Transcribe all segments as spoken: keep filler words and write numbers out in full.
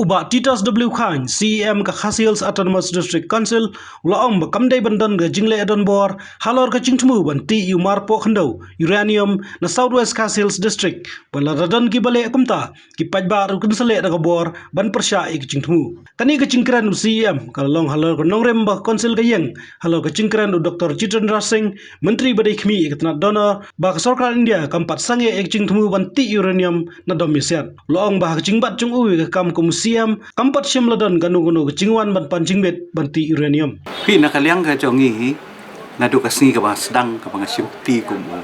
U Bah Titus W Chyne, C E M ka Khasi Hills Autonomous District Council, u la ong ba kam dei ban don ka jingleh donbor halor ka jingthmu ban tih ïa u marpoh khyndew uranium na South West Khasi Hills District, ba lada don kiba leh kumta, ki paidbah ruh kin sa leh da ka bor ban pyrshah ïa ka jingthmu. Kane ka jingkren u C E M ka la long halor ka nongrim ba ka Council ka ïeng, halor ka jingkren u Doctor Jitendra Singh, Myntri ba dei khmih ïa ka tnat DoNER, ba ka sorkar India kam pat sangeh ïa ka jingthmu ban tih uranium na Dom Ïasiat. U la ong ba ha ka jingbat jong u ïa ka kam kum u C E M, kam pat shym la don kano kano ka jingwan ban pan jingbit ban tih uranium. Phi, na ka liang ka jong ngi, naduh ka sngi kaba sdang kaba nga shim kti kum u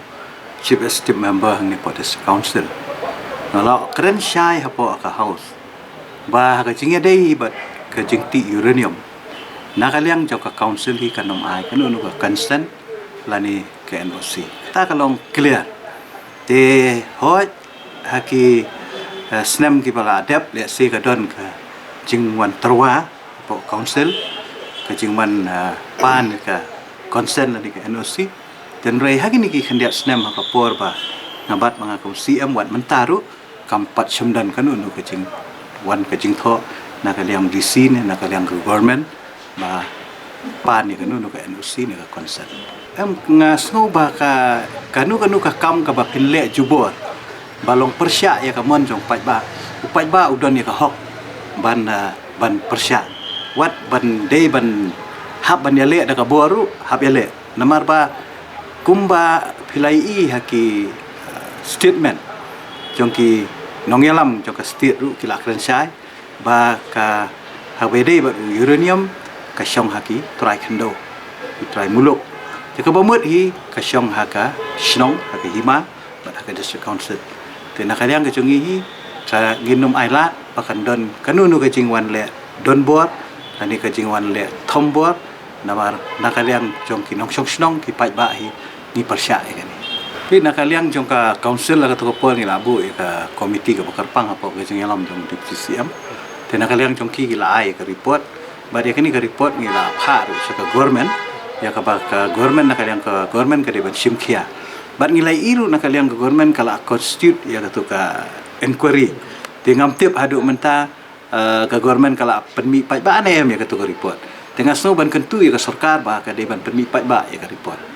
Chief Executive Member hangne hapoh District Council, nga la kren shai hapoh ka House ba ha ka jingïadei bad ka jingtih uranium, na ka liang jong ka Council hi kan ym ai kano kano ka consent lane ka N O C. Kata ka long clear. Te hooid, ha ki, eh, snem kiba la dep, lehse ka don ka jingwan tyrwa hapoh Council, ka jingwan, eh, pan ka consent lane ka N O C. Hynrei ha kine ki khyndiat snem ha ka por ba nga bat ma nga kum C M wat mynta ruh, kam pat shym don kano kano ka jingwan ka jingthoh na ka liang D C ne na ka liang ka government ba pan ïa kano kano ka N O C ne ka consent. Em, nga sngew ba ka, kano kano ka kam kaba pynleh jubor ba long pyrshah ïa ka mon jong paidbah, u paidbah u don ïa ka hok ban, ah, ban pyrshah. Wat ban dei ban hap ban ïaleh da ka bor ruh, hap ïaleh. Namar ba kumba phi la ïohi ha ki, ah, statement jong ki nongïalam jong ka state ruh ki la kren shai ba ka, haba ïadei bad u uranium, ka shong ha ki trai khyndew, ki trai muluk. Te kaba mut hi ka shong ha ka shnong, ha ka hima bad ha ka District Council. Te na ka liang ka jong ngi hi, ngin ym ailad ba kan don kano kano ka jingwan leh donbor lane ka jingwan leh thombor, namar na ka liang jong ki nongshong shnong, ki paidbah hi, ngi pyrshah ïa kane. Phi, na ka liang jong ka Council ha kato ka por ngi la buh ïa ka committee kaba kyrpang hapoh ka jingïalam jong Deputy C M. Te na ka liang jong ki, ki la ai ïa ka report. Bad ïa kane ka report ngi la phah ruh sha ka government, ïa kaba ka government, na ka liang ka government ka dei ban shim khia. Bad ngi la ïohi ruh na ka liang ka government ka la constitute ïa kato ka inquiry. Te ngam tip haduh mynta, eh, ka government ka la pynmih paidbah ne em ïa kato ka report. Te nga sngew ban kyntu ïa ka sorkar ba ka dei ban pynmih paidbah ïa ka report.